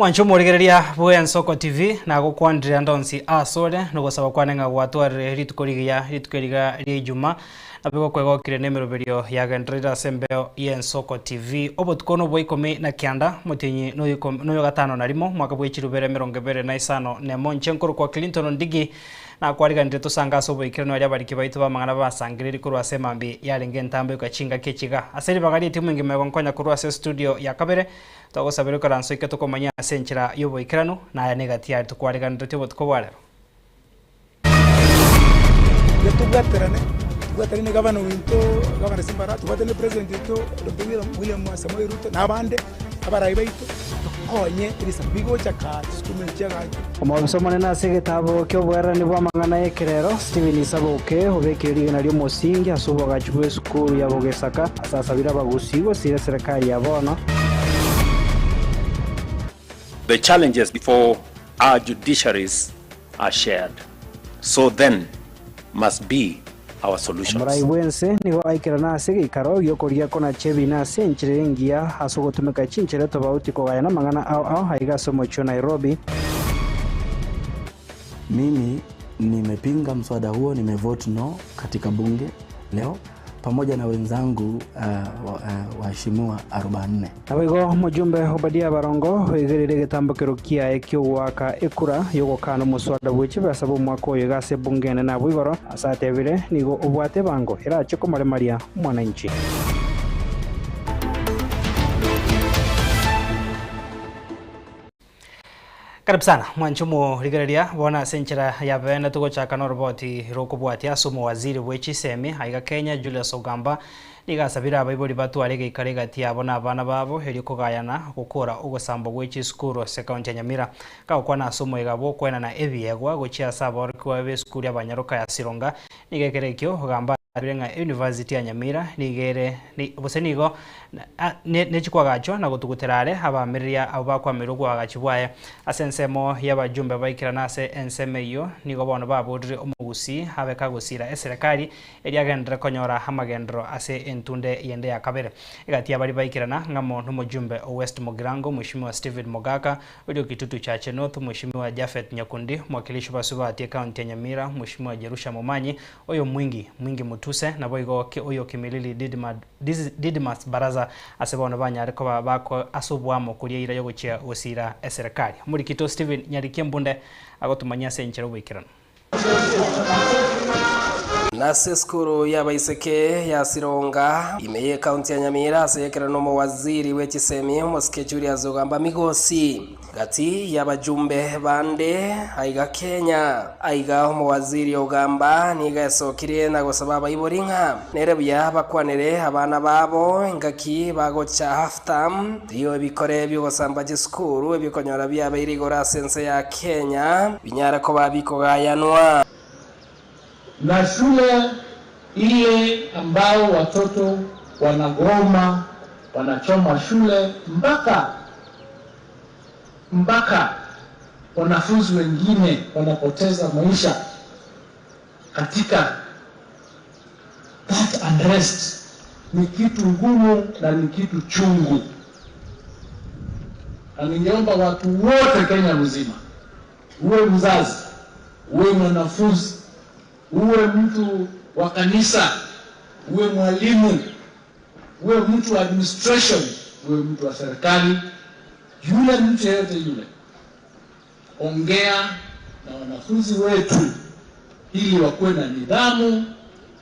Mwanche omorigereria bw'Ensoko TV, nagokwanire ande onsi asore, nogosaba kwane ng'a gwatwarire rituko rigiya, rituko eriga ria Ijumaa, nabo igo nemeroberio yagendereire ase embeo y'Ensoko TV. Obotuko nobwa ikomi na kianda, omotienyi noyo gatano na rimo, omwaka bwe chirubere emerongo ebere na isano nemo, inche nkorokwa Clinton Ondigi, nakwariganire tosange ase oboikeranu aria abariki baito b'amang'ana basangereiri korwa ase emambia yarenge entambe goika chingaki echiga. Ase ribaga ri'etimu engima egonkonya korwa ase estudio ya kabere, Togosabera ikaranso eke tokomanya ase enchera y'oboikeranu, na aya negati yaye tokwariganeretie obotuko bwa rero. Tobwaterane, tobwaterane na gavana oito, gavana Simba Arati, tobwaterane na president oito Doctor William Samoei Ruto na abande abarai baito, tokonye ebisaku bigocha kaa chisukuru chiagacha. Omobisa omonene ase egetabu ki'oboererani bw'amang'ana y'ekerero, Stephen Isaboke, obekire rigena ri'omosingi ase oboagachi bw'esukuru ya Bogesaka, ase asabire abagusii gosira eserekari ya bono. The challenges before our judiciaries are shared, so then must be our solutions. Omorai bw'ense nigo aikerana ase egeikaro gi'okoria konacha ebiina ase enchera engiya ase ogotumeka chinchera tobauti kogayana amang'ana ao ao aiga ase omochie o Nairobi. Mimi nimepinga mswada huo, nimevote no katika bunge leo pamoja na wenzangu waheshimiwa 44. Naboigo omojumbe Obadia Barongo oigereire egetambokero kiaye ki'ogoaka ekura y'ogokana omoswada bwe chibesa bw'omwaka oyo iga ase ebunge enene abwo igoro, ase atebire, Nigo obwate ebango erache komoremaria omwananchi. Karibu sana mwanche omorigereria bono ase enchera ya bene togochaka noroboti rokobwatia ase omowaziri bwe chisemi aiga Kenya Julius Ogamba nigo asabire abaibori batware egeikaro egati yabo na abana babo erio kogayana gokora ogosambwa gwe chisukuru ase ekaunti ya Nyamira. Kagokwana ase omoyega bw'okoenana ebiegwa gochia ase aborokigwa b'esukuru y'abanyaroka ya Sironga nigo ekero ekio Ogamba Abire ng'a eyunivasiti ya Nyamira nigo ere gose nigo nechikwagachwa na gotugutera are abaamereria abwo bakwamerwa oboagachi bwaye. Ase ensemo y'abajumbe baikerana ase ensemo eyio nigo bono baborire omogusii abe kagosira eserekari eria agenderere konyora amagenderero ase entunde yende ya kabere. Egati y'abaria baikerana ng'amo nomojumbe o West Mugirango Mweshimiwa Stephen Mogaka Oria o Kitutu Chache North Mweshimiwa Japhet Nyakundi, Mwakilishi b'Asubati ekaunti ya Nyamira Mweshimiwa Jerusha Momanyi, Oyo mwingi, mwingi motuse, naboigo ki oyo kimilili Didmas Baraza, ase bono banyare koba bako ase oboamo koria eira y'ogochia gosiira eserekari. Omorikito Stephen Nyarikia Mbunde agotomanyia ase enchera oboikeranu. Nase esukuru y'abaiseke ya Sironga, ime y'ekaunti ya Nyamira ase ekerero nomowaziri bwe chisemi omosike Julius Ogamba Migosi. Gati y'abajumbe bande aiga Kenya. Aiga omowaziri ogamba nigo esokirie na gosaba abaibori ng'a nere buya bakwanere abana babo engaki bagocha half term, riyo ebikore bi'ogosamba chisukuru ebikonyora biabeire igoro ase ense ya Kenya binyare koba bikogayanwa. Na shule ile ambao watoto wanagoma wanachoma shule mpaka mpaka wanafunzi wengine wanapoteza maisha katika that unrest, ni kitu ngumu na ni kitu chungu, na ningeomba watu wote Kenya mzima, uwe mzazi, uwe mwanafunzi, uwe mtu wa kanisa, uwe mwalimu, uwe mtu wa administration, uwe mtu wa serikali, yule mtu yeyote yule, ongea na wanafunzi wetu ili wakuwe na nidhamu,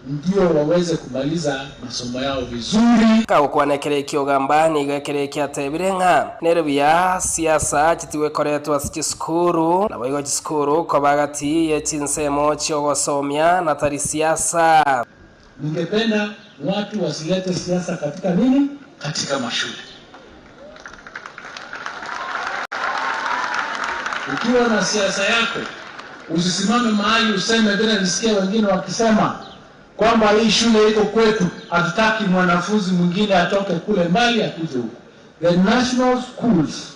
ndio waweze kumaliza masomo yao vizuri. Kagokwana ekero ekio ogamba nigo ekero ekio atebire ng'a nere buya siasa chitigwekoretwa ase chisukuru, naboigo chisukuru koba gati ye chinsemo chi'ogosomia na tari siasa. Ningependa watu wasilete siasa katika nini? Katika mashule. Ukiwa na siasa yako usisimame mahali useme vile nisikia wengine wakisema kwamba hii shule iko kwetu, hatutaki mwanafunzi mwingine atoke kule mbali akuje huku. The national schools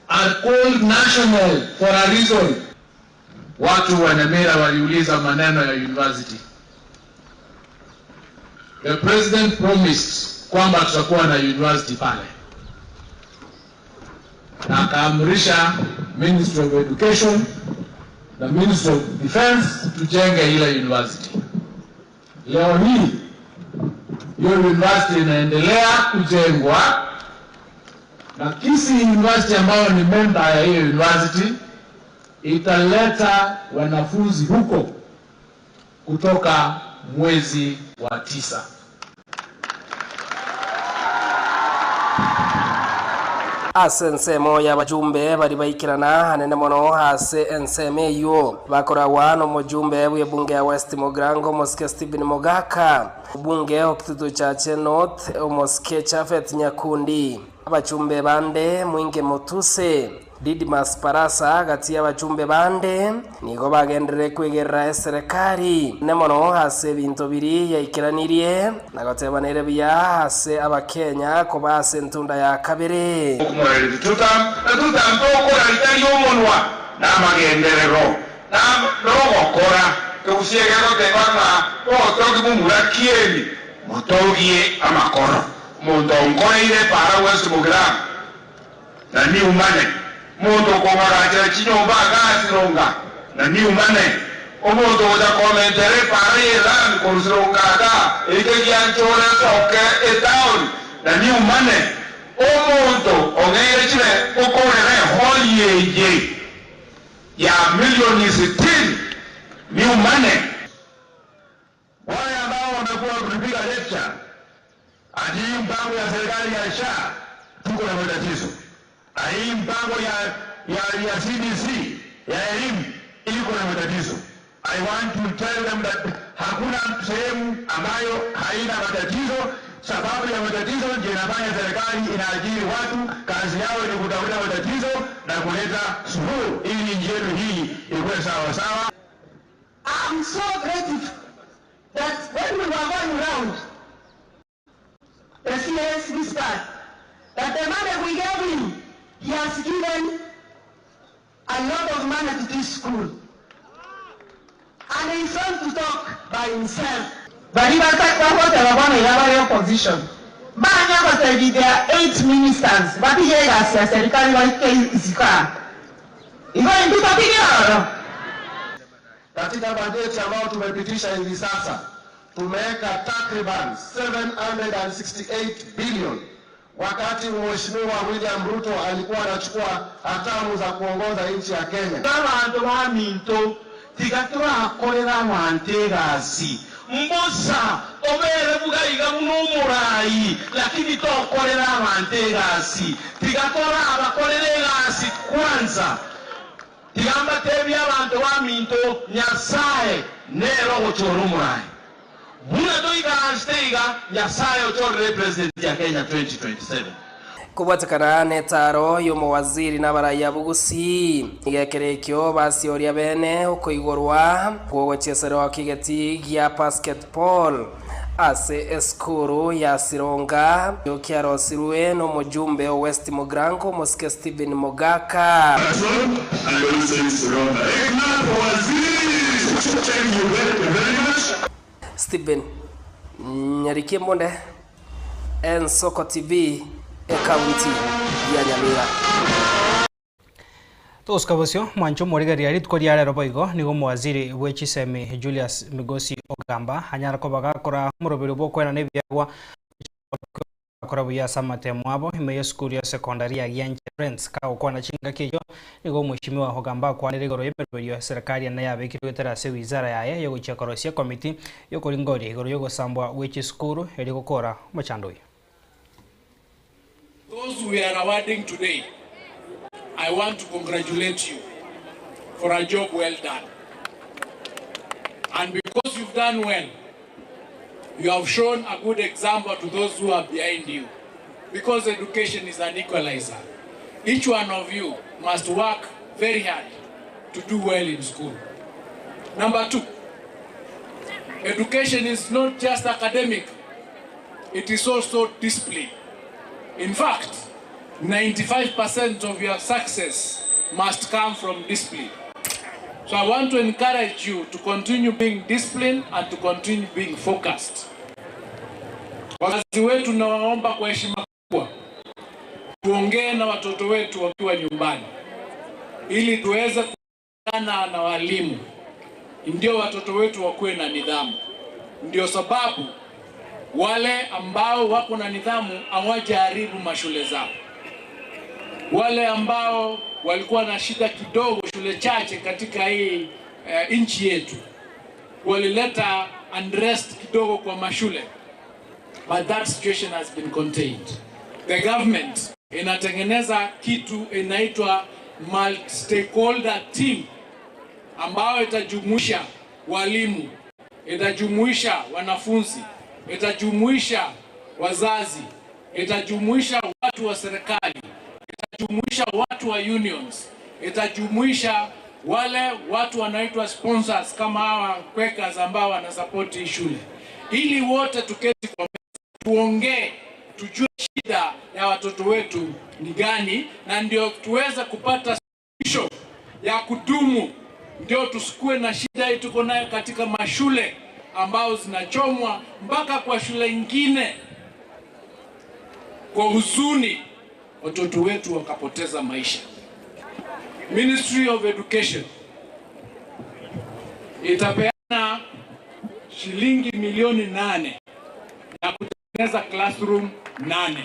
are called national for a reason. Watu wa Nyamira waliuliza maneno ya university. The president promised kwamba tutakuwa na university pale. Na akaamrisha Ministry of Education na Ministry of Defence tujenge ile university. Leo hii hiyo university inaendelea kujengwa na Kisii University ambayo ni member ya hiyo university italeta wanafunzi huko kutoka mwezi wa 9. Ase ensemo y'abajumbe baria baikerana anene mono ase ensemo eyio bakoragwa nomojumbe bw'ebunge ya West Mugirango omosike Stephen Mogaka, obunge o Kitutu Chache North omosike Japhet Nyakundi, abachumbe bande Mwingi Mutuse, Didmus Barasa gati y'abachumbe bande nigo bagenderere kwegerera eserekari ne mono ase ebinto biria yaikeranirie na goteba nere buya ase Abakenya koba ase entunda ya kabere. Okomorareti totambe okorarita ri'omonwa na amagenderero na nogokora kegusie gegoteba ng'a ogotogi momura kieni motogie amakoro. Omonto onkoreire para West Mugirango na niumane, omonto okong'agachera chinyomba agasironga na niumane, omonto ogocha komentera epara y'elami korwa sironga iga eike gianchore esoke etaoni na niumane, omonto ong'eire chibe okorera eholi eye ya milioni sitini niumane. Wale ambao wamekuwa wakipiga lecture ati hii mpango ya serikali ya SHA tuko na matatizo, hii mpango ya CBC ya elimu iko na matatizo. I want to tell them that hakuna sehemu ambayo haina matatizo. Sababu ya matatizo ndio inafanya serikali inaajiri watu, kazi yao ni kutafuta matatizo na kuleta suluhu ili nchi yetu hii ikuwe sawa sawa. I'm so grateful that when we were going round, the CS whispered that the money we gave him, he has given a lot of money to this school. And he wants to talk by himself. Bari bagoteba bono iga bare opposition banya gotebi there are 8 ministers batige egasi ya serikali baike isiko aa igo intwe totige ororo. Katika bajeti ambayo tumepitisha hivi sasa tumeweka takriban 768 billion. Wakati Mheshimiwa William Ruto alikuwa anachukua hatamu za kuongoza nchi ya Kenya. Abantu ba minto tiga turakorera abantu egasi mbosa obere bugaiga buno omorai lakini tokorera abantu egasi tiga torabakorera egasi kwanza tiga mbatebie abantu ba minto Nyasaye nero ogochora omorai buna toikaranste iga Nyasaye ochorere president ya Kenya 2027. Kobwatekana netaro y'omowaziri n'abaraiya bugusi igekero ekio basioria bene okoigorwa kwogochieserwa kigeti gia basketball ase eskuru ya Sironga kiarosirwe n'omojumbe o West Mugirango omosike Stephen Mogaka. Stephen Nyarikie Monde, Ensoko TV, ekaunti ya Nyamira. Togosuka bosio mwancho omorigereria rituko ria rero boigo nigo omowaziri bwe chisemi Julius Migosi Ogamba anyara koba gakora omoroberi bwa okoenana ebiagwa akora buya ase amatemo abo ime ya esukuru ya secondary ya Gianche Friends kagokwana chingaki echo nigo omweshimiwa Ogamba akwanire igoro y'emeroberio ya serikali ene yabekirwe goetera ase wizara yaye yogochia korosia ekomiti yokoringoria igoro y'ogosambwa gwe chisukuru eri gokora omochando oyo. Those we are awarding today, I want to congratulate you for a job well done. And because you've done well, you have shown a good example to those who are behind you. Because education is an equalizer. Each one of you must work very hard to do well in school. Number 2, education is not just academic, it is also discipline. In fact, 95% of your success must come from discipline. So I want to encourage you to continue being disciplined and to continue being focused. Wazazi wetu nawaomba kwa heshima kubwa, Tuongee na watoto wetu wakiwa nyumbani ili tuweze kuana na walimu, ndio watoto wetu wakuwe na nidhamu. Ndio sababu wale ambao wako na nidhamu hawajaharibu mashule zao. Wale ambao walikuwa na shida kidogo, shule chache katika hii eh, nchi yetu walileta unrest kidogo kwa mashule, but that situation has been contained. The government inatengeneza kitu inaitwa multi-stakeholder team ambayo itajumuisha walimu, itajumuisha wanafunzi, itajumuisha wazazi, itajumuisha watu wa serikali, itajumuisha watu wa unions, itajumuisha wale watu wanaitwa sponsors kama hawa Quakers ambao wanasapoti hii shule, ili wote tuketi kwa meza, tuongee, tujue shida ya watoto wetu ni gani, na ndio tuweze kupata suluhisho ya kudumu, ndio tusikue na shida hii tuko nayo katika mashule ambao zinachomwa mpaka kwa shule ingine. Kwa huzuni, watoto wetu wakapoteza maisha. Ministry of Education itapeana shilingi milioni 8 ya kutengeneza classroom 8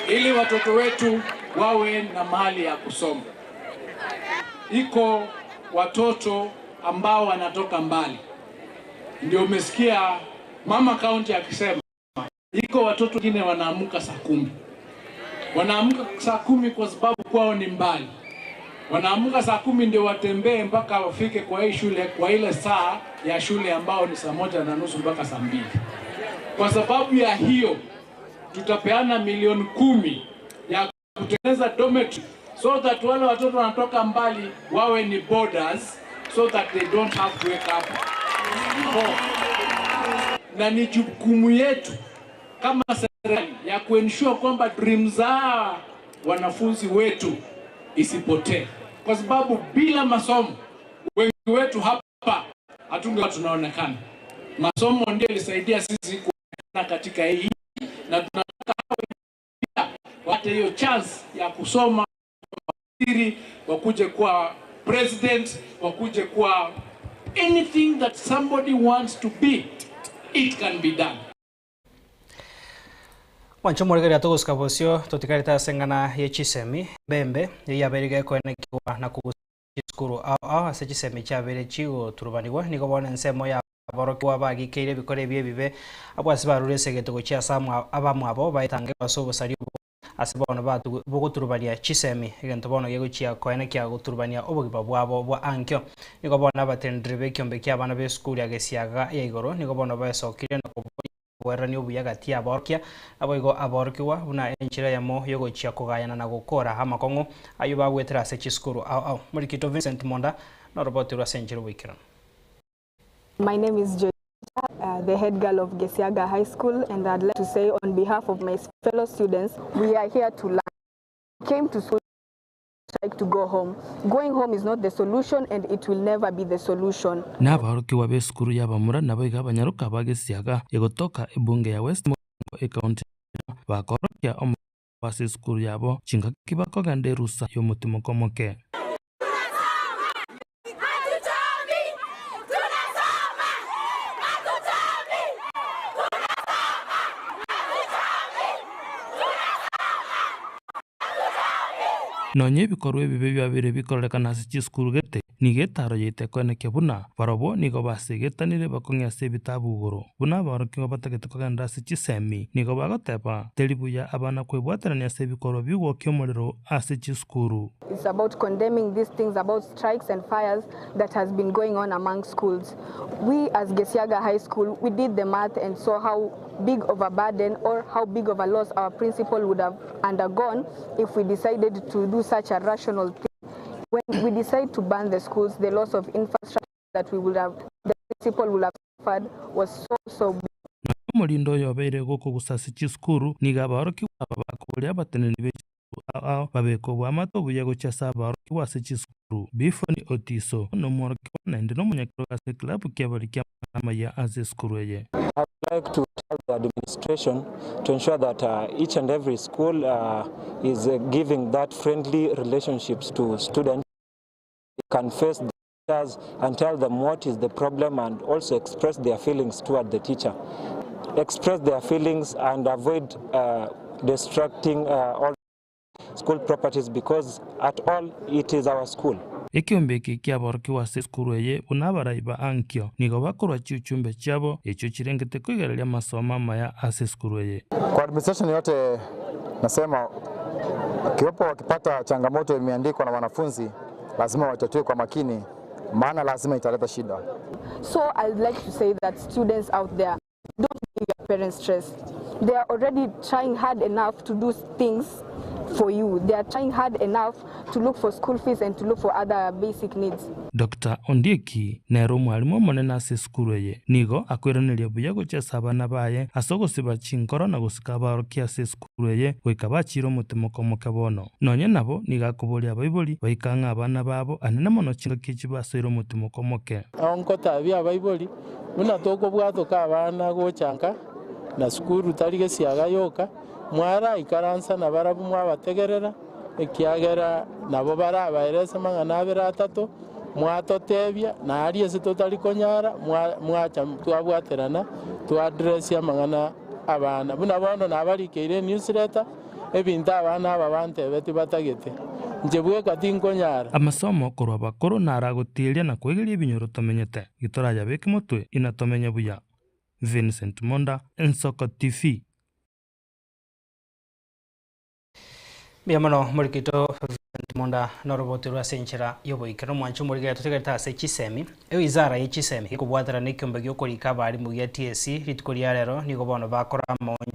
ili watoto wetu wawe na mahali ya kusoma. Iko watoto ambao wanatoka mbali, ndio umesikia mama county akisema iko watoto wengine wanaamuka saa 10. Wanaamuka saa 10 kwa sababu kwao ni mbali. Wanaamuka saa 10 ndio watembee mpaka wafike kwa hii shule kwa ile saa ya shule ambao ni saa 1:30 mpaka saa 2. Kwa sababu ya hiyo tutapeana milioni 10 ya kutengeneza dormitory so that wale watoto wanatoka mbali wawe ni boarders so that they don't have to wake up. Na ni jukumu yetu kama serikali ya kuensure kwamba dreams za wanafunzi wetu isipotee, kwa sababu bila masomo wengi wetu hapa hatungekuwa tunaonekana. Masomo ndio ilisaidia sisi kuonekana katika hii, na tunataka wapate hiyo chance ya kusoma, waziri, wakuje kuwa president, wakuje kuwa anything that somebody wants to be, it can be done. Mwancho moregeria togosika bosio totigarete ase eng'ana ya chisemi mbembe eyio yabeire gekoenekiwa na kogusia chisukuru ao ao ase chisemi chiabeire chigoturubaniwa nigo bono ensemo ya aborokigwa bagikeire ebikora ebio ebibe abwo ase barure ase egetogo chia ase abamwabo baetange ase obosari obo ase bono bogoturubania chisemi egento bono gegochia koenekia goturubania obogima bwabo bwa ankio. Nigo bono abatenderi ba ekiombe kia abana ba esukuru ya Gesiaga ya igoro nigo bono baesokire na koboria oboerani obuya gati ya aborokia naboigo aborokigwa buna enchera yamo yogochia kogayana na gokora amakong'u aywo bagwetera ase chisukuru ao ao. Morikito Vincent Monda noroboti rwa ase enchera oboikeranu. My name is Joyce, the head girl of Gesiaga High School, and I'd like to say on behalf of my fellow students, we are here to learn. We came to school like to go home. Going home is not the solution and it will never be the solution. Nabaorokigwa b'esukuru y'abamura nabo iga abanyaroka ba Gesiaga egotoka ebunge ya West Mugirango ecounty ya Nyamira bakorokia omoika ase esukuru yabo chingaki bakogenda erusa y'omotimoko omoke. Nonya ebikorwa ebibe biabeire bikororekana ase chisukuru gete, nigo etaro yaito ekoenekia buna barobwo nigo basegetanire bakong'e ase ebitabu igoro. Buna abaorokigwa batagete kogenda ase chisemi, nigo bagoteba, Teri buya abana kwebwaterania ase ebikorwa bi'ogwokia omorero ase chisukuru. It's about condemning these things about strikes and fires that has been going on among schools. We as Gesiaga High School, we did the math and saw how big of a burden or how big of a loss our principal would have undergone if we decided to do such a rational thing. When we decide to ban the schools, the loss of infrastructure that we would have, the principal would have suffered was so, so big. Nonya omorindo oyo obeire gokogusa ase chisukuru, nigo abaorokigwa aba bakoboria abateneneri be chisukuru ao ao babeke oboamate obuya gochia ase abaorokigwa ase chisukuru. Bifoni Otiso nomworokigwa naende nomonyakerogo ase eklabu kiabari ki'amang'ana amaya ase esukuru eye. I'd like to tell the administration to ensure that each and every school is giving that friendly relationships to students can face the teachers and tell them what is the problem and also express their feelings toward the teacher. Express their feelings and avoid destructing all school properties because at all it is our school. Ekeombe eke kiaborokigwe ase esukuru eye buna abarai ba ankio nigo bakorwa chiuchumbe chiabo echio chirengete koigereria amasomo amaya ase esukuru eye. Kwa administration yote nasema kiwapo wakipata changamoto imeandikwa na wanafunzi lazima watatue kwa makini, maana lazima italeta shida. So I'd like to say that students out there, don't give your parents stress. They are already trying hard enough to do things for you. They are trying hard enough to look for school fees and to look for other basic needs. Dr Ondieki nere omwalimu omonene ase esukuru eye, nigo akoiraneria buya gochia ase abana baye ase ogosiba chinkoro na gosika abaorokia ase esukuru eye goika bachire omotimoko omoke bono. Nonye nabo nigo akoboria abaibori baika ng'a abana babo anene mono chingaki echi basoire omotimoko omoke. Nkotabia abaibori buna tokobwatoka abana gochanka na sukuru tari gesiaga yoka mwaraikaransa na barabu mwabategerera ekiagera nabo barabaerese mang'ana abere atato mwatotebia na aria ase totari konyara mwacha twabwaterana twadressia mang'ana abana buna bono nabarikeire newsletter ebinto abana aba bantebeti batagete nche bweka tinkonyara. Amasomo korwa abakoro naragotiria na koigeria ebinyoro tomenyete gitorayabeke motwe inatomenye buya. Vincent Monda, Ensoko TV. Mbuya mono morikito Vincent Monda noroboti rwa ase enchera y'oboikero omwancho omorigere totegerete ase chisemi ewizara ya chisemi gekobwatera na ekiombe giokorika abarimu gia TSC rituko ria rero nigo bono bakora amaoncho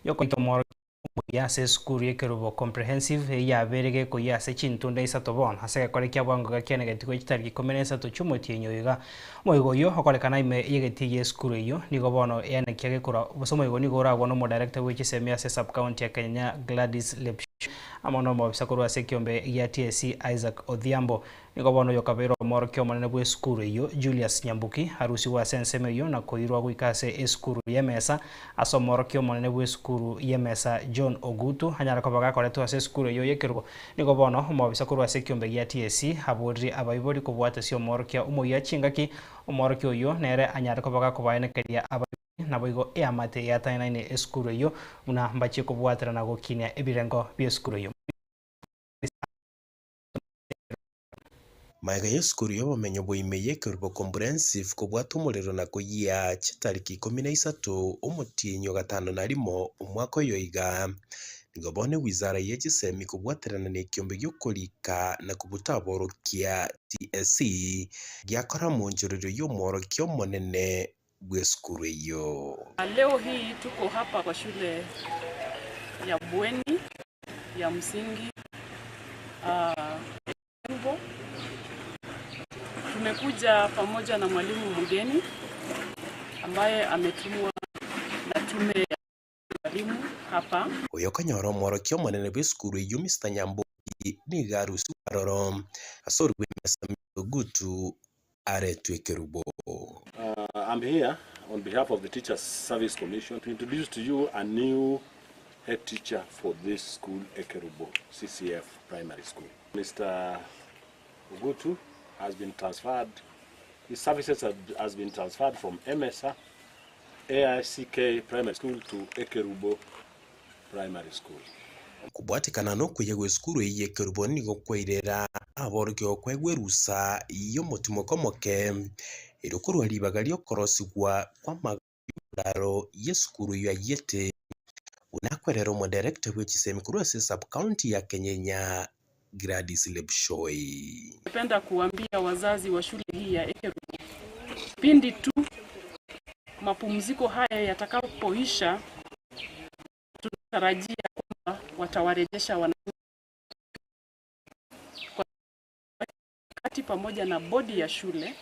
yokorika omworokia omuya ase esukuru ya Ekerubo Comprehensive eyio yabere gekoyia ase chintunda isato bono ase egekore kia bwango gakianegetigwe chitariki 13 chi'omotienyi oyo iga. Omoigo oyio okorekana ime y'egetii gia esukuru eyio nigo bono eanekia gekora gose omoigo nigo oragwa na omodirector bwe chisemi ase sub-county ya Kenyenya Gladys Lepsho amo na omobisa korwa ase ekiombe gia TSC Isaac Odhiambo. Nigo bono oyo okabeire omworokia omonene bw'esukuru eyio Julius Nyambuki arusigwe ase ensemo eyio na koirwa goika ase esukuru y'emesa ase omworokia omonene bw'esukuru y'emesa John Ogutu anyare koba gakoretwe ase esukuru eyio y'ekerubo. Nigo bono omobisa korwa ase ekiombe gia TSC aborire abaibori kobwatesia omworokia omoyia chingaki omworokia oyio nere anyare koba gakobaenekeria abaibori naboigo eamate yataenaine esukuru eyio buna mbachie kobwaterana gokinia ebirengo bi'esukuru eyio. Magega y'esukuru y'obomenyo bwa ime y'Ekerubo Comprehensive kobwata omorero na koyia chitariki 13 omotienyi o gatano na rimo omwaka oyo iga, nigo bono ewizara ye chisemi kobwaterana na ekiombe giokorika na kobuta aborokia TSC giakora omonchorerio y'omworokia omonene bw'esukuru eyio. Leo hii tuko hapa kwa shule ya bweni ya msingi Ekerubo. Tumekuja pamoja na mwalimu mgeni ambaye ametumwa na tume ya walimu hapa. Oyo okonyora omworokia omonene bw'esukuru eyio Mr Nyamboki nigo arusiwe aroro ase origwe Mr Ogutu aretwe Ekerubo. I'm here on behalf of the Teachers Service Commission to introduce to you a new head teacher for this school, Ekerubo CCF Primary School. Mr. Ogutu has been transferred, his services has been transferred from MSA AICK Primary School to Ekerubo Primary School. Kobwatekana nokoyia gwa esukuru eye ya Ekerubo nigo kwairera aborokigwa okoegwa erusa y'omotimoko omoke ero korwa ribaga riokorosigwa kwa amagaro y'esukuru eyo ayiete buna akwerera omodirector bwa chisemi korwa ase sub-county ya Kenyenya Gladys Lepshoi. Napenda kuambia wazazi wa shule hii ya Ekerubo, pindi tu mapumziko haya yatakapoisha, tunatarajia kwamba watawarejesha wanafunzi kwa wakati pamoja na bodi ya shule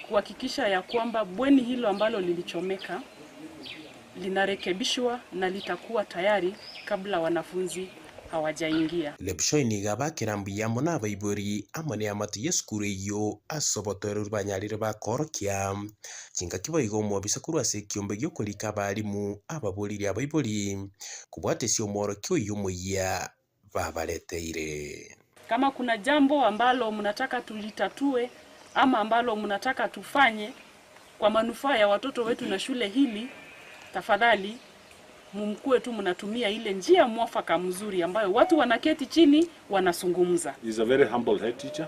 kuhakikisha ya kwamba bweni hilo ambalo lilichomeka linarekebishwa na litakuwa tayari kabla wanafunzi Hawajaingia. Lepchoi nigo abakera mbuya amo nabaibori amo neamate y'esukuru eyio ase obotoereru banyarire bakoorokia. Chingaki boigo omobisa korwa ase ekiombe gi'okorika abalimu ababoririe abaibori kobwatesia omworokia oyio omoyia babareteire. Kama kuna jambo ambalo mnataka tulitatue ama ambalo mnataka tufanye kwa manufaa ya watoto wetu na shule hili, tafadhali mumkuwe tu mnatumia ile njia mwafaka mzuri ambayo watu wanaketi chini wanazungumza. He's a very humble head teacher.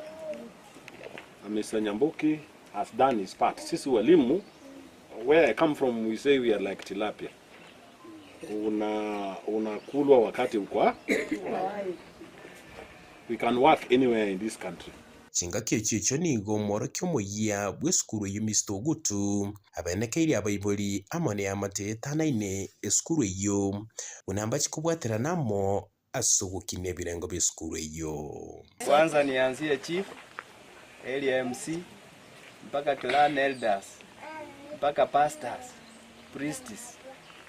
And Mr. Nyambuki has done his part. Sisi walimu, where I come from, we say we are like tilapia. Una unakulwa wakati uko We can work anywhere in this country. Chingaki echio echio nigo omworokia omoyia bw'esukuru eyio Mister Ogutu abenekeirie abaibori amo neamate etanaine esukuru eyio buna mbachi kobwaterana amo ase ogokinia ebirengo bi'esukuru eyio. Kwanza nianzie chief, area MC, mpaka clan elders, mpaka pastors, priests.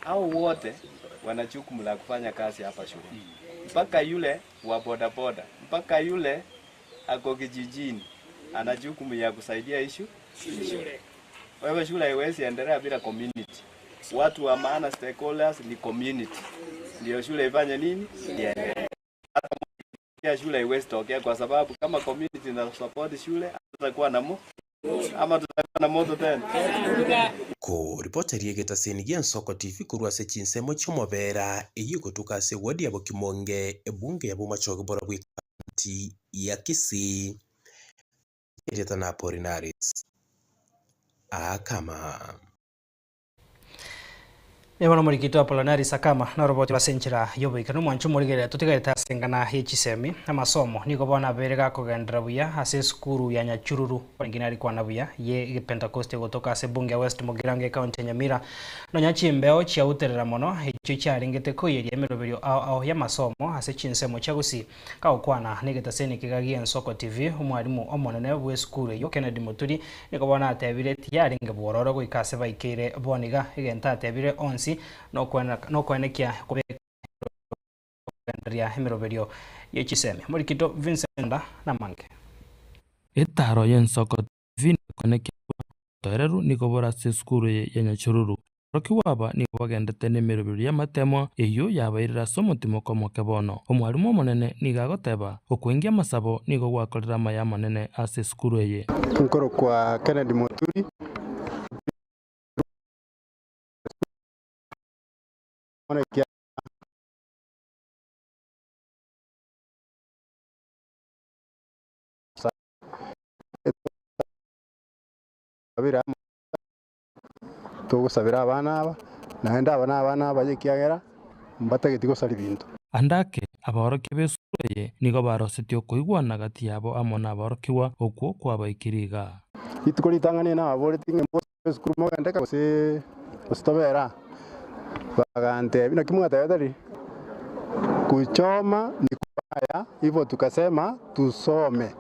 Hao wote wana jukumu la kufanya kazi hapa shule. Mpaka yule wa bodaboda, mpaka yule ako kijijini ana jukumu ya kusaidia ishu shule. Wewe shule haiwezi endelea bila community. Watu wa maana stakeholders ni community. Ndio shule ifanye nini? Iendelee. Hata ya shule haiwezi tokea kwa sababu kama community ina support shule tutakuwa na mo ama tutakuwa na moto tena. Koripoteria egetaseni gia Nsoko TV korwa ase chinsemo chi'omobera eyio egotuka ase eward ya Bokimonge ebunge ya Bomachoge bora bw'ecounty ya Kisii erieta na Apolinaris Akama. Nigo nomorikito Apolinaris Akama noroboti ase enchera y'oboikeranu omwancho omorigereria totigarete ase engana ye chisemi amasomo nigo bono abeire gakogenderera buya ase esukuru ya Nyachururu orenge nari kwana buya ye egepentecosti gotoka ase ebunge ya West Mugirango ecounty ya Nyamira Nonya chimbeo chiauterera mono, echio chiarengete koiyeria emeroberio ao ao y'amasomo ase chinsemo chia Gusii. Kagokwana negetaseni kiga gi'Ensoko TV, omwalimu omonene bw'esukuru eyio Kennedy Muturi nigo bono atebire tiyarenge bwororo goika ase baikeire bono iga. Egento atebire onsi nokoenekia kobeka kogendereria emeroberio ye chisemi. Morikito Vincent Namange. Etaro y'Ensoko TV nekonekia buna obotoereru nigo bore ase esukuru eye ya Nyachururu. Aborokigwa aba nigo bagendete nemeroberio y'amateemwa eyio yabairire ase omotimoko omoke bono. Omwalimu omonene nigo agoteba, Okoingia amasabo nigo gwakorire amaya amanene ase esukuru eye. Nkorokwa Kennedy Muturi. Togosabera abana aba, naende aba nabana abaye ekiagera mbatageti gosaria binto. Ande ake, abaorokia b'esukuru eye nigo barosetie okoigwana gati yabo amo naborokigwa, okwo kwabaikire iga. Rituko ritang'ani nababoretie ng'a mbosabe esukuru mogende ka gose gose tobere aa? Bagantebia, naki mwatebete riria? Kuchoma ni kubaya, hivyo tukasema tusome.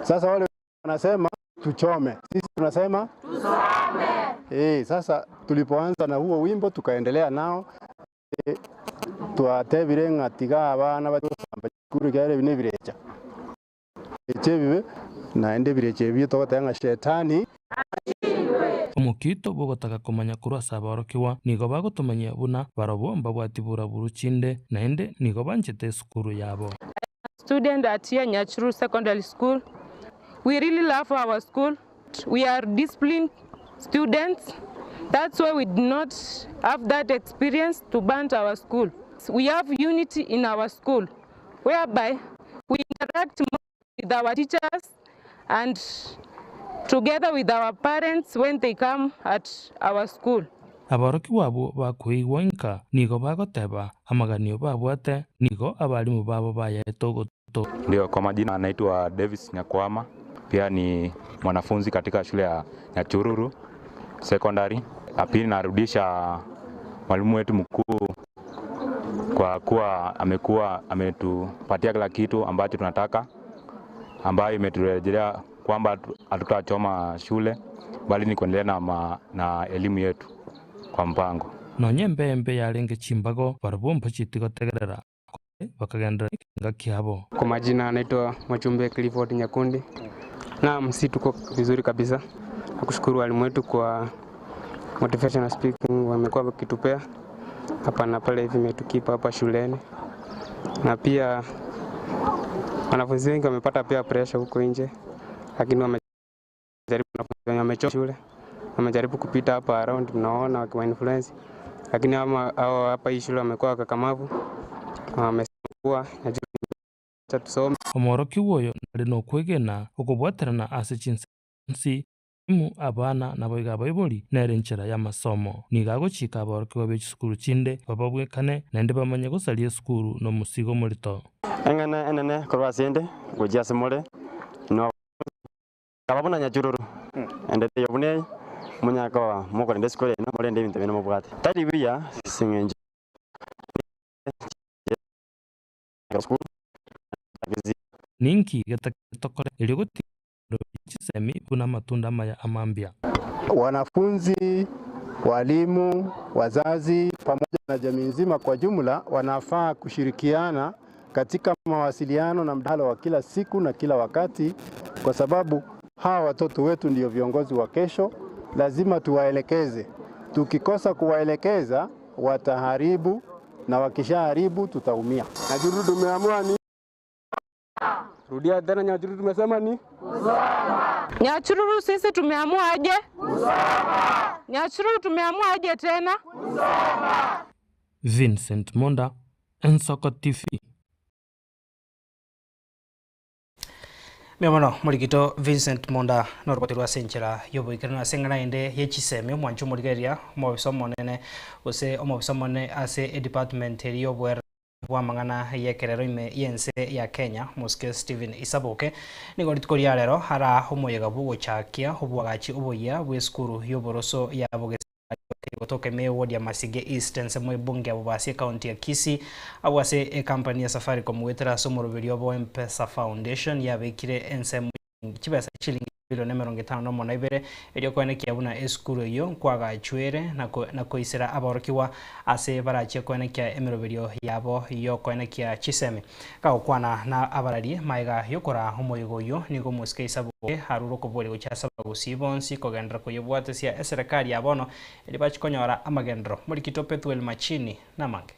Sasa wale wanasema tuchome, sisi tunasema tusome. Eh, sasa tulipoanza na huo wimbo tukaendelea nao eh, twatebire ng'a tiga abana bagosamba chikuru ekiagera ebi nebirecha ebirecha ebibe naende ebirecha ebio togoteba ng'a shetani Omokito bw'ogotaka komanya korwa ase aborokigwa nigo bagotomanyia buna barobwo mbabwati buraburu chinde, naende nigo banchete esukuru yabo. Student at here Nyachuru Secondary School. We really love our school. We are disciplined students. That's why we do not have that experience to burn our school. We have unity in our school, whereby we interact more with our teachers and together with our parents when they come at our school. Aborokigwa abwo bakoigwa inka nigo bagoteba, Amaganio babwate nigo abalimu babo bayaete ogoto. Ndio, kwa majina anaitwa Davis Nyakwama, pia ni mwanafunzi katika shule ya Nyachururu Secondary. La pili narudisha mwalimu wetu mkuu kwa kuwa amekuwa ametupatia kila kitu ambacho tunataka, ambayo imeturejelea kwamba hatutachoma shule bali ni kuendelea na, ma, na elimu yetu kwa mpango. Nonya embe embe yarenge chimbago, barabwo mbacheti gotegerera. bakagenderera nekerenga kiabo. Kwa majina naitwa Mwachumbe Clifford Nyakundi. Naam, si tuko vizuri kabisa. Nakushukuru walimu wetu kwa motivational speaking wamekuwa wakitupea hapa na pale, hivi imetukipa hapa shuleni, na pia wanafunzi wengi wamepata pia pressure huko nje, lakini wamejaribu, wanafunzi wenye wamechoka shule wamejaribu kupita hapa around, mnaona wakiwa influence, lakini ama hao hapa hii shule wamekuwa wakakamavu, wamesema kuwa acha tusome. Omworokigwa oyo nare nokwegena okobwaterana ase chinsansi, abalimu, abana, naboigo abaibori nere enchera y'amasomo. Nigo agochika aborokigwa be chisukuru chinde bababwekane naende bamanye gosaria esukuru nomosigo omorito. Eng'ana enene korwa ase 'nde gochia ase more, inwe akaba buna nyachururu, ende teiyo buna eye, monyare koba mokorenda isiko riaino, morende ebinto biaino mobwate. Tari buya ase eng'encho Ninki getakeire tokore erio gotiga Roria chisemi buna amatunda amaya amambia. Wanafunzi, walimu, wazazi pamoja na jamii nzima kwa jumla wanafaa kushirikiana katika mawasiliano na mdahalo wa kila siku na kila wakati, kwa sababu hawa watoto wetu ndio viongozi wa kesho. Lazima tuwaelekeze. Tukikosa kuwaelekeza wataharibu, na wakishaharibu tutaumia. Nyachururu tumeamua ni rudia tena, Nyachururu tumesema ni Nyachururu sisi tumeamua aje? Kusoma. Nyachururu tumeamua aje tena? Kusoma. Vincent Monda, Ensoko TV. Mbuya mono morikito Vincent Monda noroboti rwa ase enchera y'oboikeranu ase eng'ana ende ye chisemi omwancho omorigereria omobisa omonene gose omobisa omonene ase edepartment eria y'oboerero bw'amang'ana y'ekerero ime y'ense ya Kenya Mosike Stephen Isaboke nigo rituko ria rero ara omoyega bw'ogochakia oboagachi oboyia bw'esukuru y'oboroso ya Bogesario Gotoka ime y'eward ya Masige East ensemo y'ebunge ya Bobasi ecounty ya Kisii abwo ase ecompany ya Safaricom goetera ase omoroberi obo M-Pesa Foundation yabekire ensemo chibesa chilingi chibilioni 52 erio koenekia buna esukuru eyio nkwagachwere na koisera aborokigwa ase barachie koenekia emeroberio yabo yokoenekia chisemi. Gagokwana na abararie magega yokoraa omoyega oyio nigo omosike Isaboke arure okoboria gochia ase abagusii bonsi kogenderera koyebwatesia eserekari ya bono erio bachie konyora amagenderero. Morikito Pethuel Machini namange.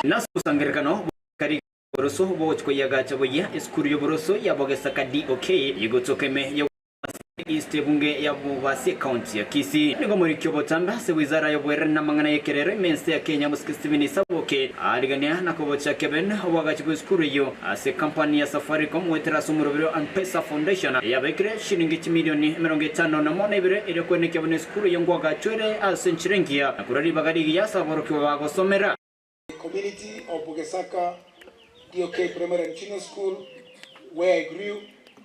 Nase omosangererekano bw'abasikari b'oboroso bogochia koyeagacha boyia esukuru y'oboroso ya Bogesaka DOK egotoka ime ya Masese East ebunge ya Bobasi ekaunti ya Kisii. Nigo omoriki obotambe ase wizara y'oboereri na amang'ana y'ekerero ime ense ya Kenya Mosike Stephen Isaboke arigania na kobochia Keben oboagachi bw'esukuru eyio ase ekampani ya Safaricom goetera ase omoroberi o M-Pesa Foundation eyabekire chilingi chimilioni 52 erio koenekia buna esukuru eyio nkoagachwa ere ase enchera engiya na korwa ribaga rigiya ase aborokigwa bagosomera. The community of Bugesaka DOK Primary and Junior School, where I grew,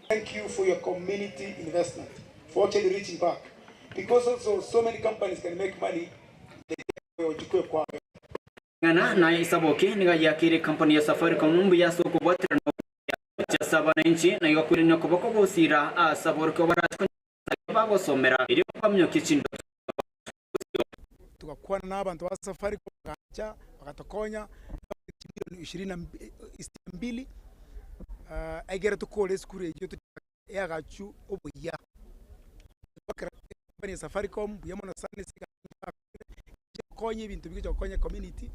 thank you for your community investment, for actually reaching back. Because also so many companies can make money, they wachukue kwao. Ng'ana naye Isaboke nigo ayiakeire ekampani ya Safaricom mbuya ase okobwaterana okuya gochia ase abananchi, na igo akoirania okoboko gosira ase aborokigwa barache konyora ase bagosomera erio baminyokie chindoto chiabo ase obosio. Togakwana na abanto ba Safaricom bagacha bagatokonya chimilioni ishirini na sitini na mbili egere tokore esukuru eyio eagachu obuya. Company ya Safaricom mbuya mono sana ase egasi bakorire, gokonya ebinto bigocha gokonya ecommunity,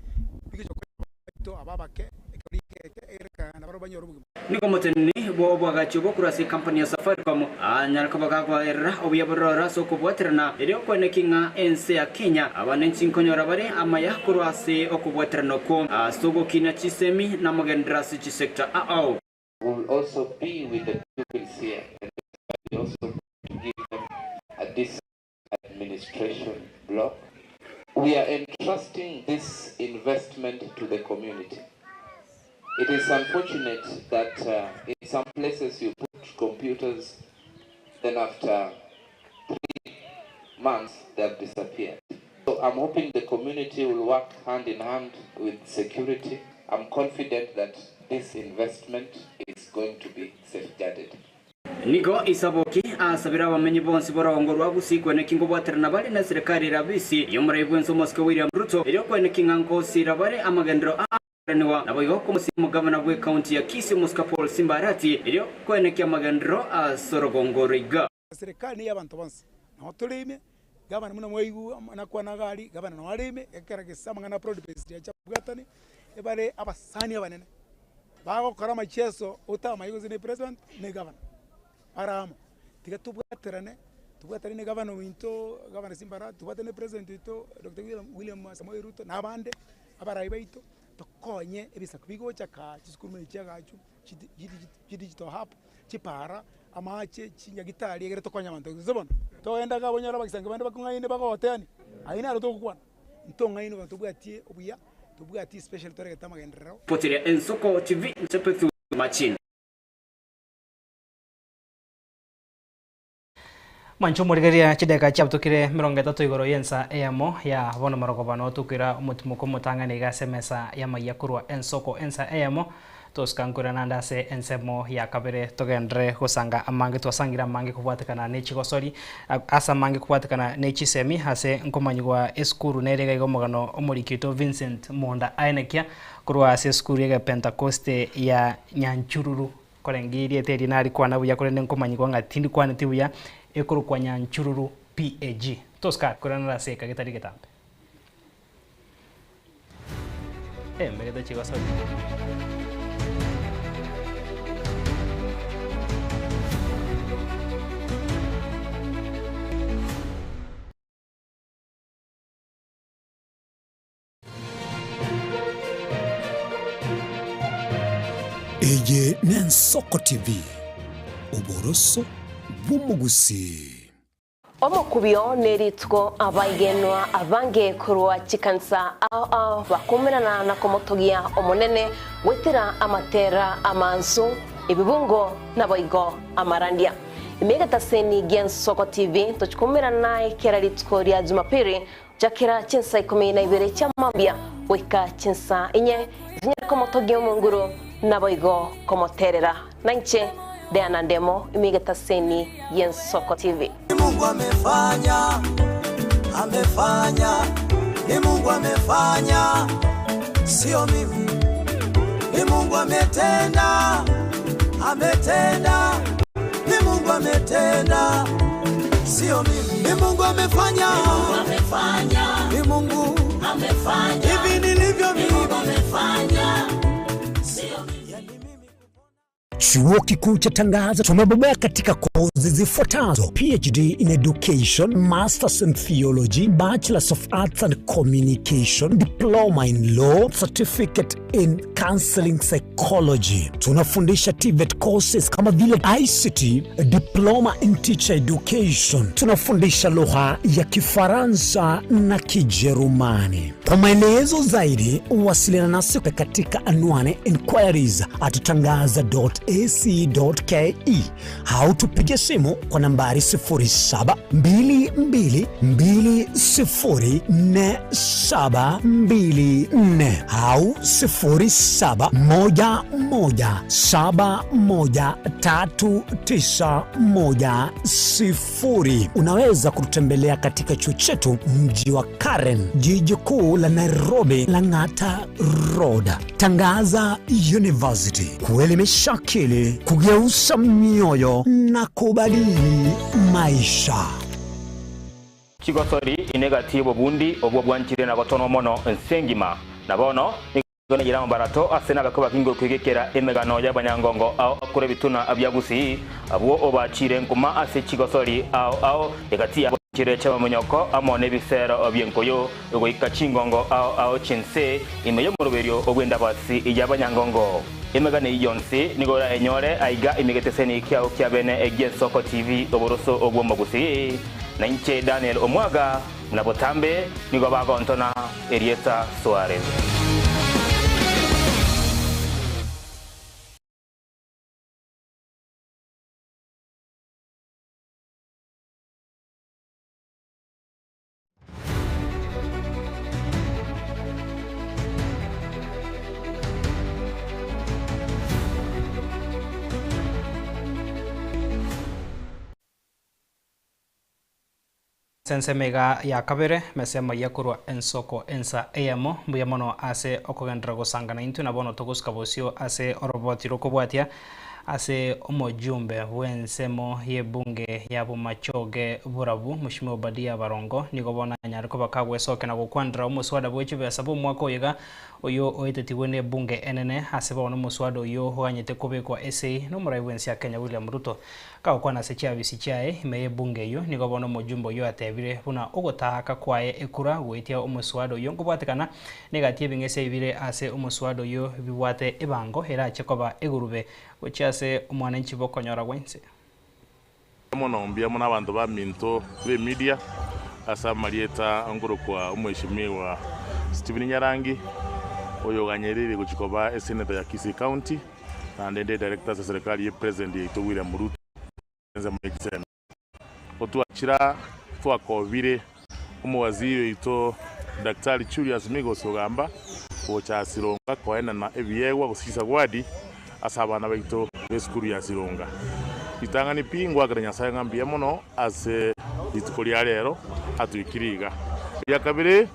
bigocha gokonya abana baito aba abake ekero eke egere nabarabwo banyore obogima. Nigo omoteneni bw'oboagachi obwo korwa ase ekampani ya Safaricom anyare koba gakoerera obuya bororo ase okobwaterana erio koenekia ng'a ense ya Kenya abananchi nkonyora bare amaya korwa ase okobwaterana okwo ase ogokina chisemi na amagenderero ase chisector ao. We will also be with the pupils here and we also to give them a decent administration block. We are entrusting this investment to the community. It is unfortunate that in some places you put computers, then after 3 months they have disappeared. So I'm hoping the community will work hand in hand with security. I'm confident that this investment is going to be safeguarded. Nigo Isaboki asabire abamenyi bonsi b'orogongo rwa Gusii kweneki nkobwaterana bare na eserekari erabisi y'omorai bw'ense omosike William Ruto erio kweneki ng'a nkosira bare amagenderero a Koranigwa naboigo kw'omosike omogavana bw'ecounty ya Kisii omosike Paul Simba Arati erio kweneki amagenderero ase orogongo roiga. Eserekari neye abanto bonsi, nabo tore ime, gavana buna mwaigwa nakwana iga aria, gavana nabo are ime, ekero gese amang'ana a broad based acha abwatane, ebare abasani abanene, bagokora amacheso otamanye gose ne president ne gavana, bare amo. Tiga tobwaterane, tobwatane ne gavana ointo, gavana Simba Arati, tobwatane ne president oito Doctor William William Samoei Ruto na abande, abarai baito, tokonye ebisaku bigocha kaa chisukuru buna echi chiagachu. Chidigital hub, chipara, amache, chinyagitari egere tokonye abanto gose bono togenda iga abwo onyore abagisangi bande bakong'aini bagoteani, ayio naro togokwana, ntong'aini bono tobwatie obuya, tobwatie especially toregete amagenderero. Potiria Ensoko TV Nchepethu Machin. Mwanche omorigereria chidakika chiabutokire 30 igoro y'ensa eyemo ya bono marogoba noo tokoira omotimoko omotang'ani iga ase emesa y'amayia korwa ensoko ensa eyemo tosika nkoira naende ase ensemo ya kabere togenderere gosanga amange twasangire amange kobwatekana ne chigosori ase amange kobwatekana ne chisemi ase nkomanyigwa esukuru nere iga iga omogano omoriki oito Vincent Monda Aenekia korwa ase esukuru y'egepentekoste ya Nyanchururu. Korenge erieta eri narikwana buya korende nkomanyigwa ng'a tindikwaneti buya, ekorokwa Nyanchururu PAG. Tosika koiranera ase eka getari getambe. Embegete chigosori. Eye n'Ensoko TV, oboroso bw'omogusii. Omokubio nerituko abaigenwa abange korwa chikanisa ao ao bakomerana na komotogia Omonene goetera amatera amansu, ebibungo naboigo amarandia. Ime egetaseni gi'Ensoko TV tochikomerana naye kera rituko ria Jumapili Chakera chinsa ikomi na ibere chia mambia goika chinsa inye, tonyare komotogia Omonguru, naboigo komoterera. Nainche Diana Ndemo, ime egetaseni gi'Ensoko TV. Ni Mungu amefanya, amefanya, ni Mungu amefanya, sio mimi. Ni Mungu ametenda, ametenda, ni Mungu ametenda, sio mimi. Ni Mungu amefanya, ni Mungu amefanya, ni Mungu amefanya, hivi nilivyo mimi, Mungu amefanya, sio mimi. Chuo Kikuu cha Tangaza tumebobea katika kozi zifuatazo: PhD in Education, Masters in Theology, Bachelors of Arts and Communication, Diploma in Law, Certificate in Counseling Psychology. Tunafundisha TVET courses kama vile ICT, Diploma in Teacher Education. Tunafundisha lugha ya Kifaransa na Kijerumani. Kwa maelezo zaidi, wasiliana nasi katika anwani inquiries at tangaza.ac.ke au tupige simu kwa nambari 0722204724 au 0711713910. Unaweza kututembelea katika chuo chetu mji wa Karen, jiji kuu la Nairobi, Lang'ata Road. Tangaza University, kuelimisha akili, kugeuza mioyo na kubadili maisha. Chigosori inegati y'obobundi obwo bwanchire na gotonwa mono ense engima. Na bono nigo nayire amabarato ase nabakwe bakingo kwegekera emegano y'abanyangongo ao akore ebituna bia Gusii, abwo obachire nkuma ase chigosori ao ao egati yabo chire chi'amamonyoko amo nebisero bi'enkoyo goika chingongo ao ao chi'ense ime y'omoroberio bw'endabasi y'abanyangongo. Emegano eyio yonsi nigo orayenyore aiga ime egeteseni kiao kia bene gi'Ensoko TV oboroso bw'omogusii. Na inche Daniel Omwaga, buna botambe nigo bagontona erieta Suarez. Ase ensemo iga ya kabere, mesemo ya korwa ensoko ensa eyemo. Mbuya mono ase okogenderera gosanga naintwe na bono togosuka bosio ase oroboti rokobwatia ase omojumbe bw'ensemo y'ebunge ya Bomachoge Borabu, Mheshimiwa Obadia Barongo, nigo bono anyare koba kagwesokia na gokwanera omoswada bwe chibesa bw'omwaka oyo iga oyio oetetigwe n'ebunge enene ase bono omoswada oyio oganyete kobekwa esei n'omorai bw'ense ya Kenya William Ruto. Kagokwana ase chiabisi chiaye ime y'ebunge eyio, nigo bono omojumbe oyio atebire buna ogotaaka kwaye ekura goetia omoswada oyio nkobwatekana negati y'ebing'ese bire ase omoswada oyio bibwate ebango erache koba egurube gochia ase omwananchi bokonyora gwensi. Mono mbuya mono abanto baminto b'emedia ase amarieta nkorokwa Omweshimiwa Stephen Nyarangi, oyoganyereire gochia koba esenator ya Kisii County, naende nde director ase eserekari ye president yaito William Ruto ensemo ya chisemi. Otwachira twakobire omowaziri oito Daktari Julius Migos Ogamba gocha Sironga koenana ebiegwa gose chisagwadi ase abana baito b'esukuru ya Sironga. Ritang'ani pi ngoakera Nyasae ng'a mbuya mono ase rituko ria rero atoikire iga. Eria kabere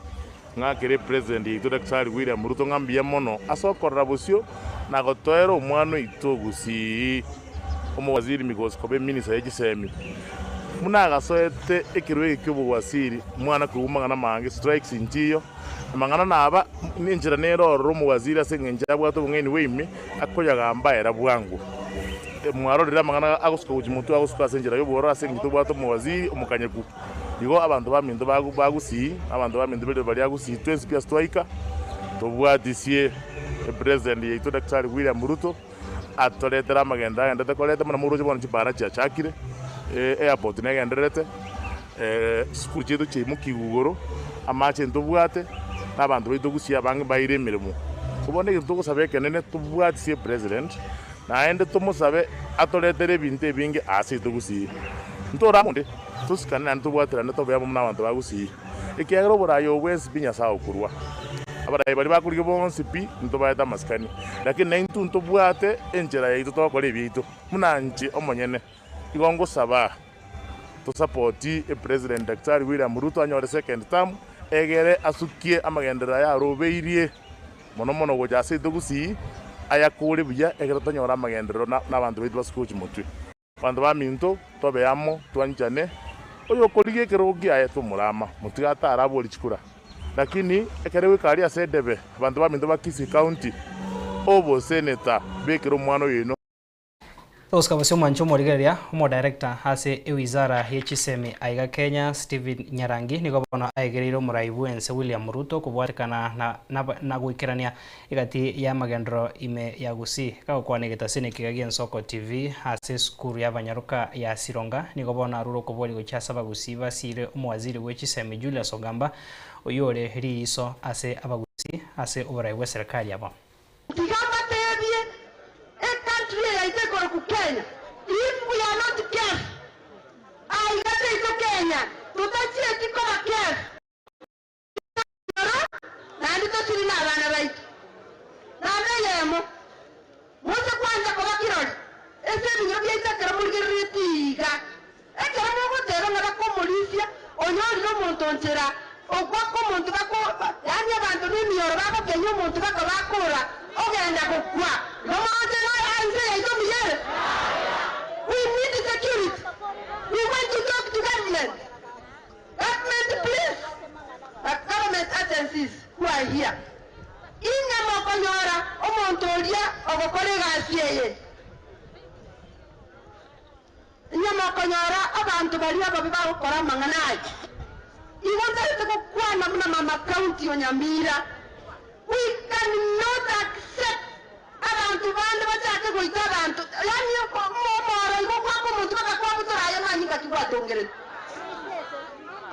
ng'akere President yaito Daktari William Ruto ng'a mbuya mono ase okorora bosio na gotoera omwana oito gusii omowaziri Migosi koba eminisa ye chisemi. Buna agasoete ekerwa eke ki'obowaziri mwana koigwa mang'ana mange strikes nchiyo amang'ana naba nenchera nere ororo omowaziri ase eng'encho abwate obong'aini bwa ime akoyagamba era bwango. Mwarorire amang'ana agosuka gochia motwe agosuka ase enchera y'obwororo ase eng'encho tobwate omowaziri omokanyeku. Igo abanto baminto ba Gusii, abanto baminto b'eriroba ria Gusii twensi pi ase twaika, tobwatisie epresident yaito Daktari William Ruto, atoretere amagendo agendete koreta buna moroche bono chipara chiachakire, airport negendererete, chisukuru chiaito chiaimokiigwe igoro, amache ntobwate, na abanto baito Gusii abange baire emeremo. So bono egento togosaba ekenene tobwatisie epresident, naende tomosabe atoretere ebinto ebinge ase aito Gusii. Ntore amo onde, tosikane naende tobwaterane tobe amo buna abanto ba Gusii, ekiagera oboraai obo bwensi pi Nyasae okorua. Abarai baria bakorigia bonsi pi ntobaete amasikani, lakini naintwe ntobwate enchera yaito togokora ebiaito. Buna inche omonyene, igo ngosaba tosapoti epresident Daktari William Ruto anyore second term, egere asukie amagenderero aya arobeirie mono mono gocha ase aito Gusii, ayakore buya ekero tonyore amagenderero na abanto baito basuke gochia motwe. Abanto baminto, tobe amo, twanchane, oyokorigia ekerogo kiaye tomorama, motige atare abori chikura. Lakini ekero goika aria ase edebe, abanto baminto ba Kisii County, oboseneta, bekera omwana oyoino. Togosuka bosio omwancho omorigereria, omodirector ase ewizara ye chisemi aiga Kenya Stephen Nyarangi nigo bono aegereire omorai bwense William Ruto kobwatekana na na goikerania Egati y'amagenderero ime ya Gusii, kagokwana egetasini ekiga gi'Ensoko TV ase esukuru y'abanyaroka ya Sironga, nigo bono arure okoboria gochia ase abagusii basiire omowaziri bwe chisemi Julius Ogamba oyio ore riiso ase abagusii ase oborai bw'eserekari yabo. Tiga mbateebie, e country eye yaito ekorokwa Kenya, if we are not careful, aiga seito Kenya totachieti koba careful, naende tosiri nabana baito. Namba eyemo, moche kwancha koba kirori ase ebinyoro biaito ekero morigereretie iga. Ekero mogoteba ng'a bakomorisia, onyorire omonto nchera, okwaka omonto bako, yaani abanto nemioro bagokenya omonto baka bakora, ogenda gokwa. Igo moroche ng'a ense yaito mbuya ere? We need security. We want to talk to government. Government please, the government agencies who are here, inye mokonyora omonto oria ogokora egasi eye, inye mokonyora abanto baria ababe bagokora amang'ana aya. Igo ntarete gokwana buna mama county o Nyamira, we cannot accept abanto bande bachake goita abanto, yaani omoro igo gwaka omonto baka kwabutora aye amanyinga ki gwatongerete.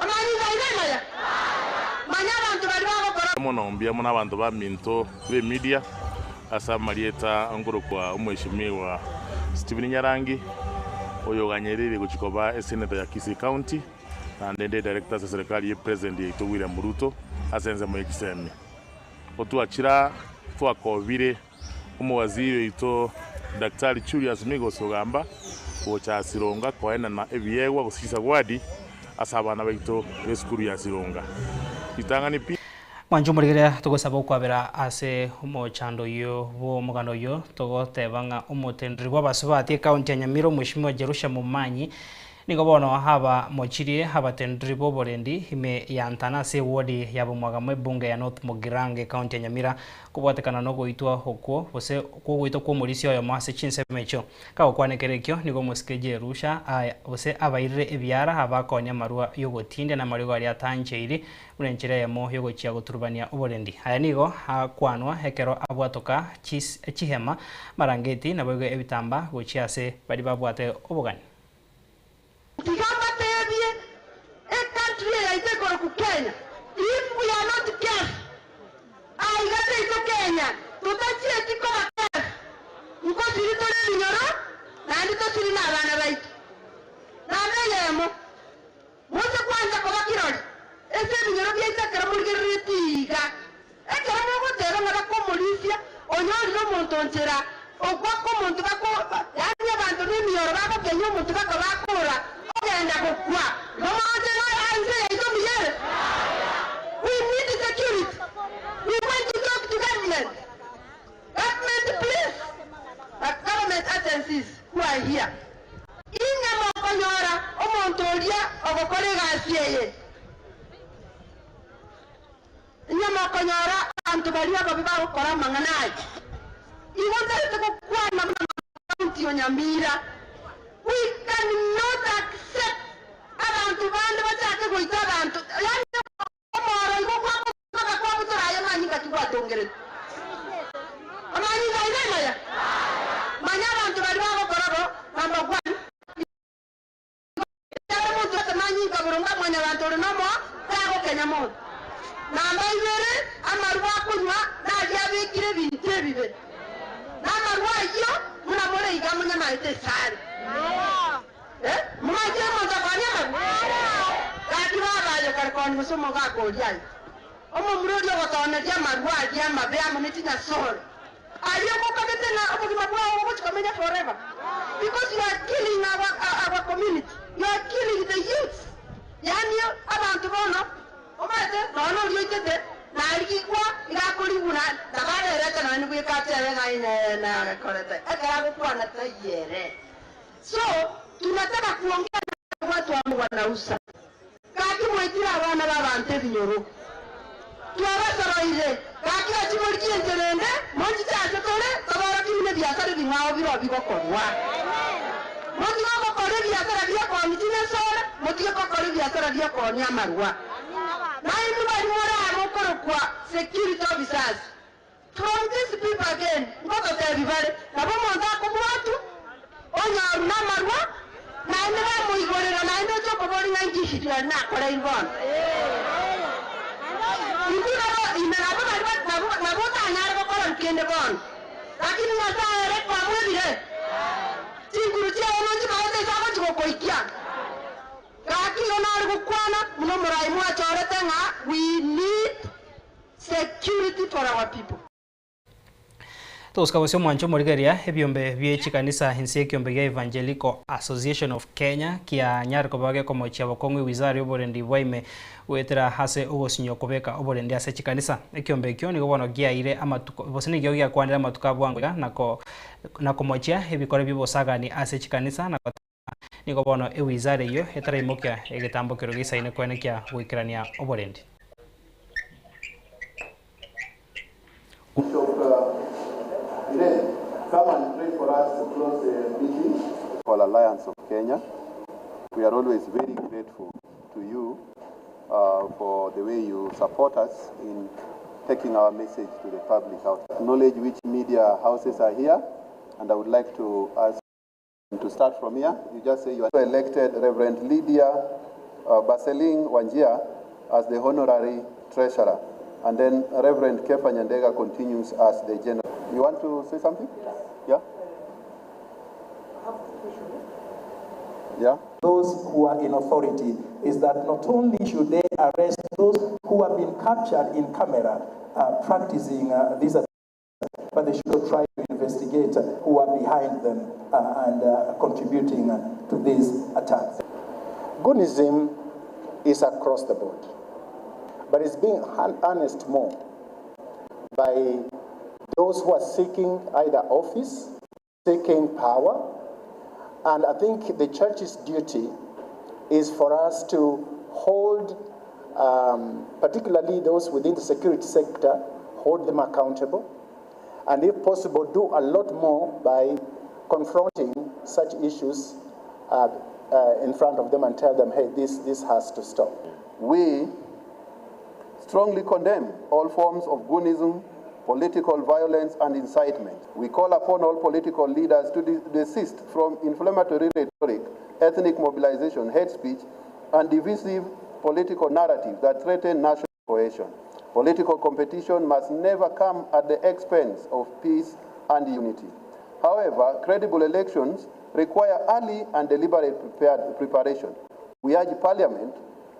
Amanyinga aye maya, manya abanto baria bagokora. Mono mbuya mono abanto baminto b'emedia ase amarieta nkorokwa Omweshimiwa Stephen Nyarangi, oyoganyereire gochia koba esenator ya Kisii County, naende nde director ase eserekari ye president yaito William Ruto ase ensemo ye chisemi. Otwachira twakobire omowaziri oito Daktari Julius Migos Ogamba gocha Sironga koenana ebiegwa gose chisagwadi. ase abana baito b'esukuru ya Sironga. Ritang'ani pi. Mwanche omorigereria togosaba okwabera ase omochando oyio bw'omogano oyio togoteba ng'a omoteneneri bw'abasubati ekaunti ya Nyamira Omweshimiwa Jerusha Momanyi Nigo bono abamochirie abatendri b'oborendi ime ya Ntana ase ewodi ya Bomwagamo ebunge ya North Mugirango ekaunti ya Nyamira kobwatekana nogoitwa okwo gose kwogoitwa kw'omorisia oyomo ase chinsemo echio. Kagokwana ekero ekio nigo omosike Jerusha gose abairire ebiara abakonya amarwa y'ogotindia na amariogo aria atancheiri buna enchera eyemo y'ogochia goturubania oborendi. Aya nigo akwanwa ekero abwatoka chihema, amarangeti naboigo ebitamba gochia ase baria babwate obogani. Tiga mbateebie, e country eye yaito ekorokwa Kenya, if we are not careful, aiga seito Kenya totachieti koba careful, nkosiri tore ebinyoro naende tosiri na abana baito. Namba eyemo, moche kwancha koba kirori ase ebinyoro biaito ekero morigereretie iga. Ekero mogoteba ng'a bakomorisia onyorire omonto nchera, ogoaka omonto bako, yaani abanto nemioro bagokenya omonto bakabakora ogenda gokwa, igo moche ng'a ense yaito mbuya ere? We need security. We want to talk to government. Government please, na government agencies who are here, inwe mokonyora omonto oria ogokora egasi eye. Inwe mokonyora abanto baria ababe bagokora amang'ana aya. Igo ntagete gokwana buna county o Nyamira, we can not accept abanto bande bachake goita abanto, yaani omoro igo gwakoboka kwabutora aye manyinga ki gwatongerete? Amanyinga aiga amaya? Manya abanto baria bagokora bo, number one. Ekero omonto atamanyinka boronge a Mwanyabanto ore nomoa, tagokenya monto. Namba ibere, amarwa akonywa naria abekire ebinto ebibe, na amarwa ayio buna more iga monyamaete esare. Eh, momaete omonto akoania amarwa? Gaki baba aye okare kooni gose omogaka oria aye, omomura oria ogotoneria amarwa aria amabe amo ne chinyasore. Aye ogokagete ng'a obogima bwao bogochia komenya forever because you are killing our, our community, you are killing the youths. Yaani abanto bono omanyete nonya oria oitete narigigwa iga akorigwa na nabarerete nonya nigo ekatebe ng'a inee narekorete ekero agokwana taiyo ere. So tunataka kuongea na watu ambao wanauza. Gaki mwaitire abana b'abanto ebinyoro, twabasoroire, gaki gachia morigie enchera ende, monchiche aase tore, toborokie buna ebiasara ebing'ao bireo bigokorwa. Motige gokora ebiasara bi'okoonia chinyasore, motige gokora ebiasara bi'okoonia amarwa. Nainwe baria more aa mokorokwa security officers, from these people again, ngototebia bare, nabo omonto akobwatwa, onyorwa namarwa, naende bamoigorera, naende oche okoboria ng'a inki riria nakoreirwe bono. Intwe nabo ime nabo baria nabo nabo otanyare gokora kende bono, lakini Nyasae ere kwamwebire, chinguru chiaye nochimaete ase agochia gokoikia. Gaki igo nare gokwana buna omorai mwachorete ng'a we need Security for our people. Togosika gose omwancho omorigereria ebiombe bie chikanisa inse y'ekiombe gia Evangelical Association of Kenya kianyare koba gekomochia bokong'u ewizara y'oborendi bwa ime goetera ase ogosinywa kobeka oborendi ase chikanisa. Ekiombe ekio nigo bono giaire amatuko gose nigo giakwanire amatuko a bwango iga na komochia ebikore bi'obosagani ase chikanisa na Nigo bono ewizara eyio etaraimokia egetambokero geisaine koenekia goikerania oborendi. Bishop Irene, come and pray for us to close the meeting. All Alliance of Kenya, we are always very grateful to you uh, for the way you support us in taking our message to the public out. Acknowledge which media houses are here, and I would like to ask to start from here. You just say you are elected Reverend Lydia Baseling Wanjia as the honorary treasurer. And then Reverend Kefa Nyandega continues as the general. You want to say something? Yeah? Yeah? Those who are in authority is that not only should they arrest those who have been captured in camera practicing these but they should try to investigate who are behind them and contributing to these attacks. Gunism is across the board. But it's being harnessed more by those who are seeking either office, seeking power. And I think the church's duty is for us to hold, particularly those within the security sector, hold them accountable. And if possible, do a lot more by confronting such issues in front of them and tell them, hey, this has to stop. We strongly condemn all forms of goonism, political violence, and incitement. We call upon all political leaders to desist from inflammatory rhetoric, ethnic mobilization, hate speech, and divisive political narratives that threaten national cohesion. Political competition must never come at the expense of peace and unity. However, credible elections require early and deliberate preparation. We urge Parliament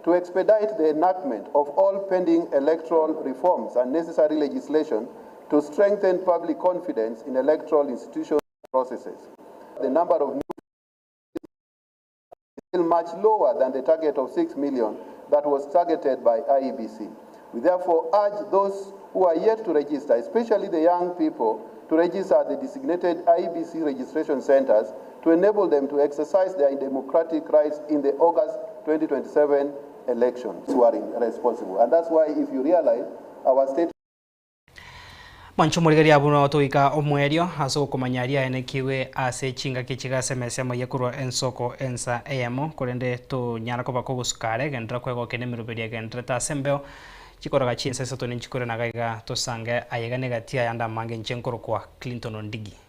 to expedite the enactment of all pending electoral reforms and necessary legislation to strengthen public confidence in electoral institutions and processes. The number of new is still much lower than the target of 6 million that was targeted by IEBC. We therefore urge those who are yet to register, especially the young people, to register at the designated IEBC registration centers to enable them to exercise their democratic rights in the August 2027 elections. Who are responsible. And that's why, if you realize, our state Mwancho omorigereria abwo togoika omoerio ase okomanya aria aenekiwe ase chingaki chigasema esemo eye korwa ensoko ensa eyemo korende tonyara koba kogosuka are genderera kwegokia na emeroberi egendererete ase embeo chikoraga chinsa isato ninchikore naga iga tosange ayega negati ayande amange inche nkorokwa Clinton Ondigi.